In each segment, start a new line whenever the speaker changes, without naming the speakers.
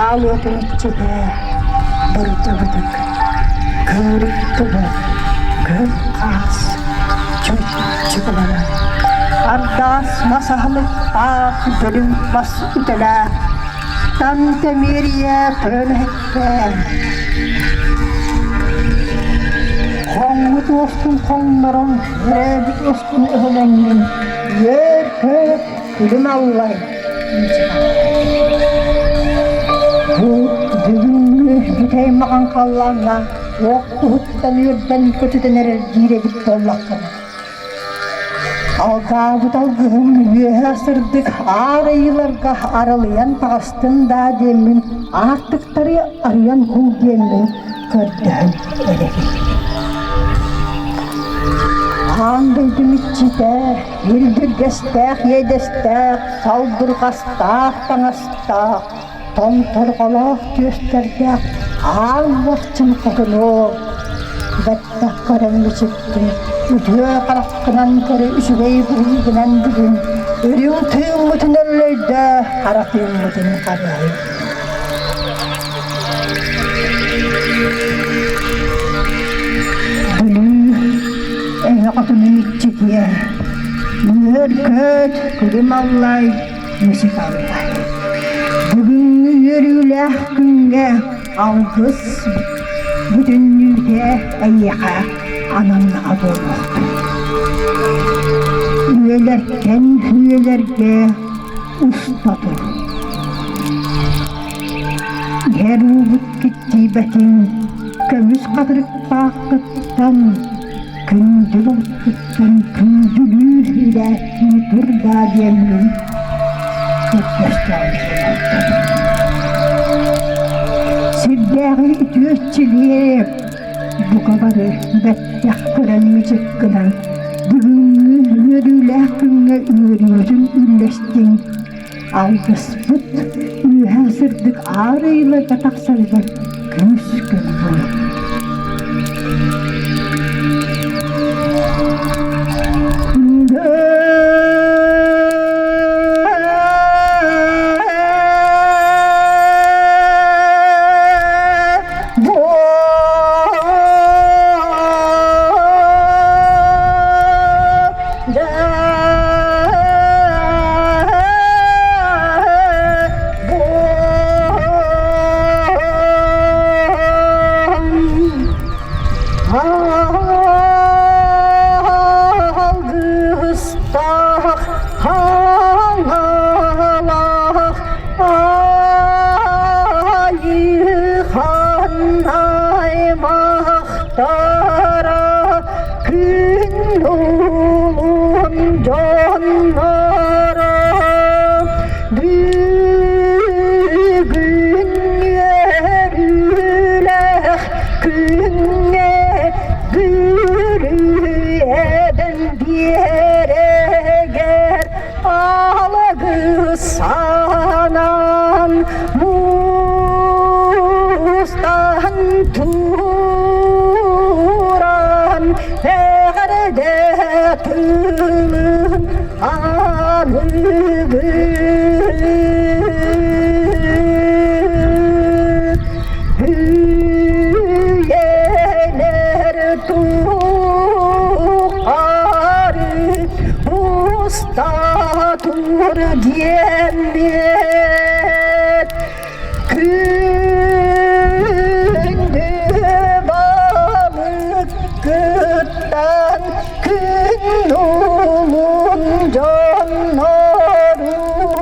Аал уотун иччитэ Бырдьабытык, Кыырык тубах, Кыһыл хаас, Чүччү Ардаас мас аһылыктаах, бөлүҥ мас үтэлээх, Тан тэмиэрийэ тойон иһиттээх. Хоҥмут уоспун хоҥнорон, өрөөбүт уоспун өһүлэҥҥин, үөр-көт, күлүм аллай. Бу бүгүҥҥү бүтэй маҕан халлааҥҥа уох туһуттан үөрдэн көтүтэн эрэр диир эбит буоллаххына, Алгаабыт алгыһым үөһэ сырдык аар айыыларга аралыйан таҕыстын даа диэммин аартыктары арыйан кул диэммин көрдөһөн эрэбин. Аан дойдум иччитэ, үрдүргэстээх иэдэстээх, салбырҕастаах таҥастаах, томторҕолоох түөстэрдээх аал уорчун хотунуо бэттэх көрөн мичиктин, үтүө хараххынан көрө үчүгэй быһыыгынан бүгүн үрүҥ тыыммытын өллөйдө, хара тыыммытын харыһый. Бүлүү эҥэ хотунун иччитиэ, үөр-көт, күлүм аллай, мичик аллай. Бүгүҥҥү үөрүүлээх күҥҥэ алгыс бүтүннүүтэ эйиэхэ ананнаҕа буолуохтун. Үйэлэртэн үйэлэргэ уста тур. Иһэр уубут киттийбэтин, көмүс хатырыктааххыттан, күндү булкуттан күндүлүүр илээттии тур даа диэммин көрдөстөҕүм Сирдээҕи үтүө иччилиэ бука бары бэттэх көрөн мичик гынан бүгүҥҥү үөрүүлээх күҥҥэ үөрүүтүн үллэстиҥ Алгыспыт үөһэ сырдык аар ыйыларга тахсарыгар күүс-көмө буолар. Алгыстаах хаҥалах айыхан аймахтара күн улун дьонноро бүгүн үөрүүлээх күҥҥэ бүрүйэбин биэрэгэр алгысанан мустан туран эҕэрдэ тылын аныгы үйэлэр тухары уста тур диэммит күндү балыккыттан күн улун дьоннорун.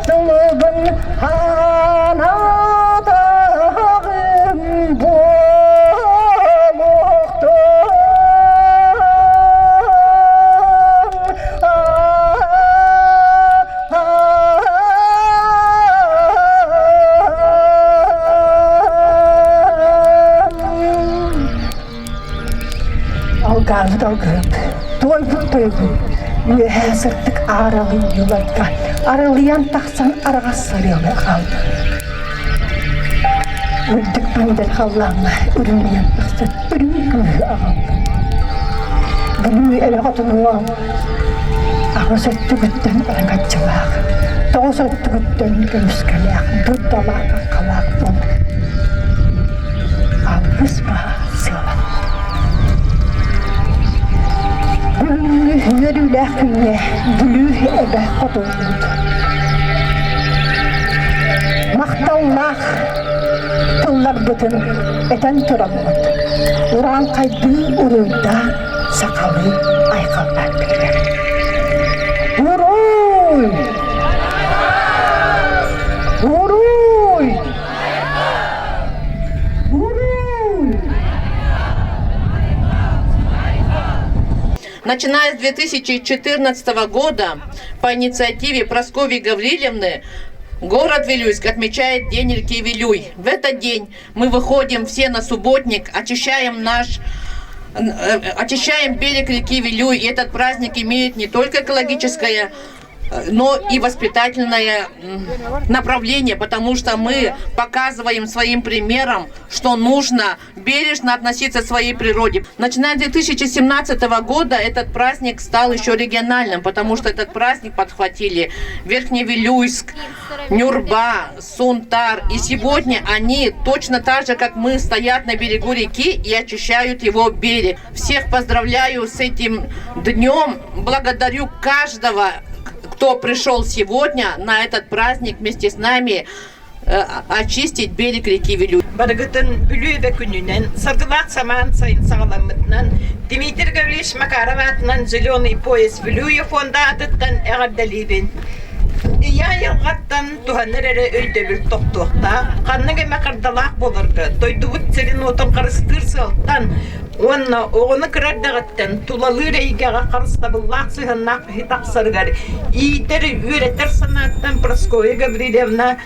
тылбын анаатаҕым буолуохтун. Алгаабыт алгыһыт, туойбут тойугун үөһээ сырдык ааралыйыыларга аралыйан тахсан араҕас сарыалы хаалла. Үрдүк мындыр халлааҥҥа үрүҥүйэн тахсан үрүҥ күүһү аҕалла. Бүлүү эрэ хотунуо аҕыс өттүгүттэн араҥаччылаах, тоҕус өттүгүттэн көмүскэлээх, дурдалаах аккалаах буолар. Алгыс баһа сыалан. Бүгүҥҥү үөрүүлээх күҥҥэ Бүлүү эбэ хотуллубут. Махталлаах тылларбытын этэн тураммыт, урааҥхайдыы уруйдаан сахалыы айхаллаан биэрэр. Уруй! Уруй! Уруй!
Начиная с 2014 года по инициативе Прасковьи Гаврилевны город Вилюйск отмечает День реки Вилюй. В этот день мы выходим все на субботник, очищаем наш очищаем берег реки Вилюй. И этот праздник имеет не только экологическое но и воспитательное направление, потому что мы показываем своим примером, что нужно бережно относиться к своей природе. Начиная с 2017 года этот праздник стал еще региональным, потому что этот праздник подхватили Верхневилюйск, Нюрба, Сунтар. И сегодня они точно так же, как мы, стоят на берегу реки и очищают его берег. Всех поздравляю с этим днем, благодарю каждого, кто пришел сегодня на этот праздник вместе с нами очистить берег реки Вилюй.
Барыгытын Бүлүү эбэ күнүнэн, саргылаах самаан сайын саҕаламмытынан Дмитрий Гаврильевич Макаров аатынан «Зеленый пояс Вилюя» фонда аатыттан эҕэрдэлиибин. Ийэ айылҕаттан туһанар эрэ өйдөбүл тохтуохтаах, ханнык эмэ хардалаах буоларга дойдубут сирин-уотун харыстыыр сыалтан уонна оҕону кыра эрдэҕиттэн тулалыыр эйгэҕэ харыстабыллаах сыһыаннаах киһи тахсарыгар иитэр, үөрэтэр санааттан Прасковья Гаврильевна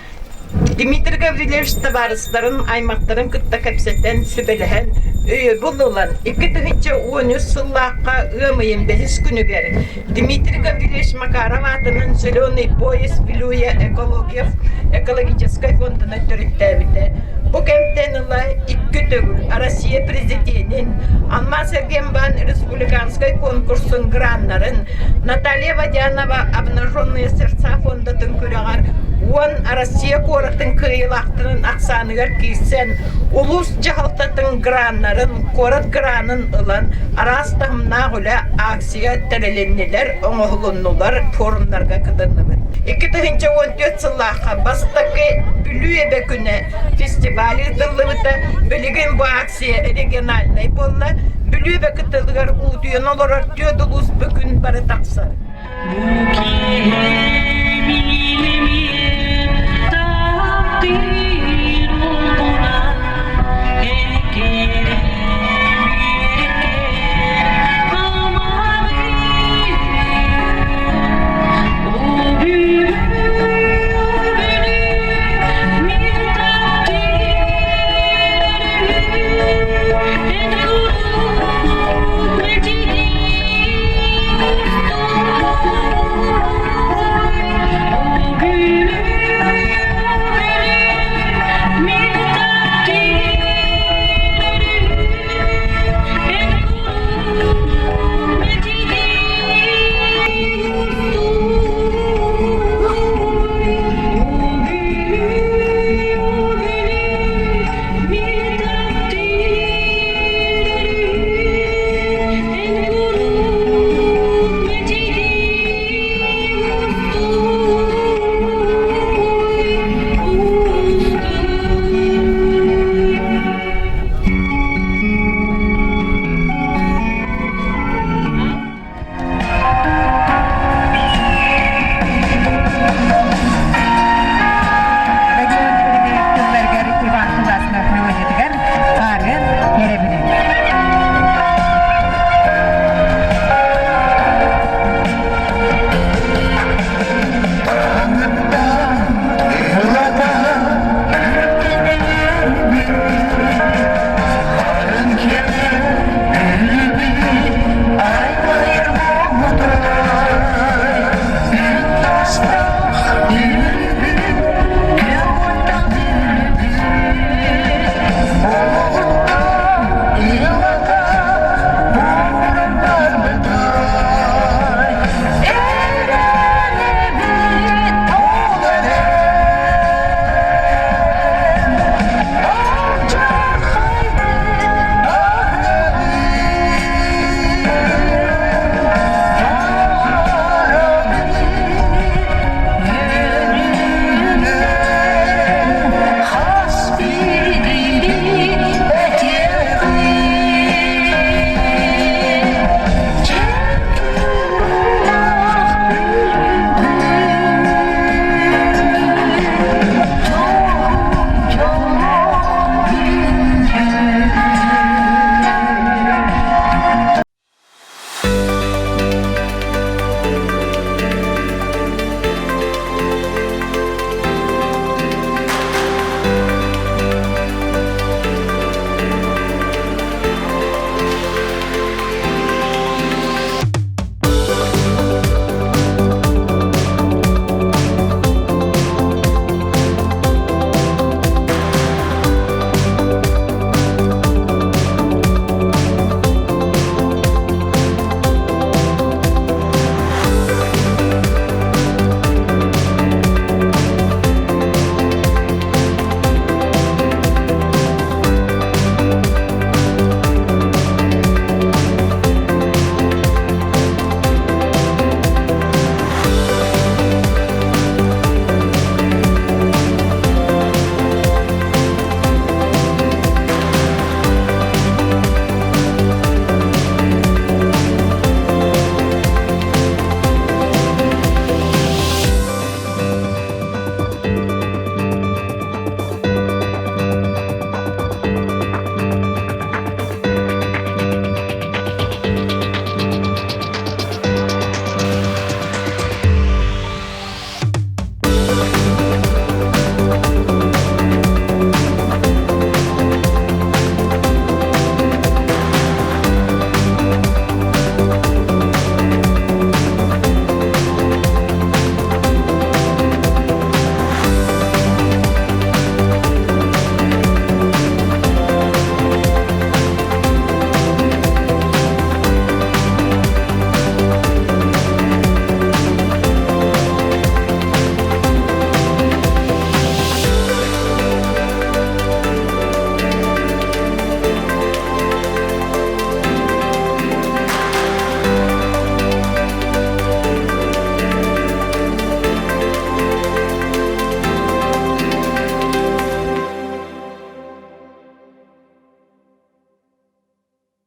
Дмитрий Гаврильевич табаарыстарын, аймахтарын кытта кэпсэтэн, сүбэлэһэн, өйөбүл ылан, 2013 сыллаахха ыам ыйын бэһис күнүгэр Дмитрий Гаврильевич Макаров аатынан «Зеленый пояс Вилюя экология экологическай фонданы төрүттээбитэ. Бу кэмтэн ыла икки төгүл Россия президенин Алмаз Эргенбан республиканскай конкурсун граннарын Наталья Водянова «Обнаженные сердца» фондатын күрэҕэр уон Россия куоратын кыайыылаахтарын ахсааныгар киирсэн, улуус дьаһалтатын граннарын, куорат гранын ылан араас таһымнаах үлэ акция тэрилиннилэр, оҥоһулуннулар, форумнарга кытынныбыт. 2014 сыллаахха бастакы Бүлүү эбэ күнэ фестиваль ыытыллыбыта. Билигин бу акция региональнай буолла. Бүлүү эбэ кытылыгар уутуйан олорор түөрт улуус бу күн бары тахсар.
Бу киһи.